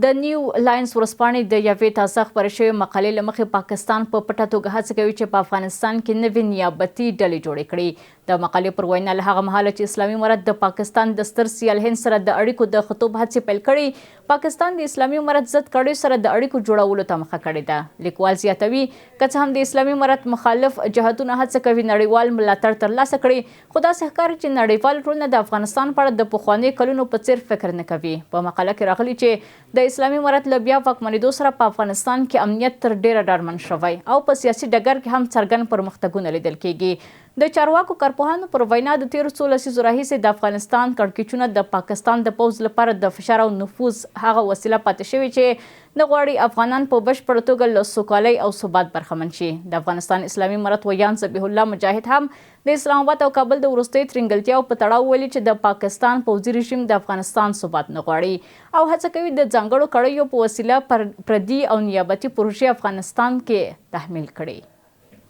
د نیو لاینز ورځپاڼې د یوې تازه خپرې شوې مقالې له مخې پاکستان په پټه توګه هڅه کوي چې په افغانستان کې نوې نیابتي ډلې جوړې کړي. د مقالې پر وینا له هغه مهاله چې اسلامي امارت د پاکستان د ستر سیال هند سره د اړیکو د ښه توب هڅې پیل کړي، پاکستان د اسلامي امارت ضد کړیو سره د اړیکو جوړولو ته مخه کړې ده. لیکوال زیاتوي، که څه هم د اسلامي امارت مخالف جهتونه هڅه کوي نړیوال ملاتړ ترلاسه کړي، خو داسې ښکاري چې نړیواله ټولنه د افغانستان په اړه د پخوانیو کلونو په څېر فکر نه کوي. په مقاله کې راغلي چې د اسلامي امارت له بیا واکمنېدو سره په افغانستان کې امنیت تر ډېره ډاډمن شوی او په سیاسي ډګر کې هم څرګند پرمختګونه لیدل کېږي. د چارواکو کارپوهانو پر وینا د تېرو څو لسیزو راهیسې د افغانستان کړکېچونه د پاکستان د پوځ لپاره د فشار او نفوذ هغه وسیله پاتې شوې چې نه غواړي افغانان په بشپړه توګه له سوکالۍ او ثبات برخمن شي. د افغانستان اسلامي امارت ویاند ذبیح الله مجاهد هم د اسلام اباد او کابل د وروستیو ترینګلتیاو په تړاو ویلي چې د پاکستان پوځي رژیم د افغانستان ثبات نه غواړي او هڅه کوي د ځانګړو کړیو په وسیله پردي او نیابتي پروژې افغانستان کې تحمیل کړي.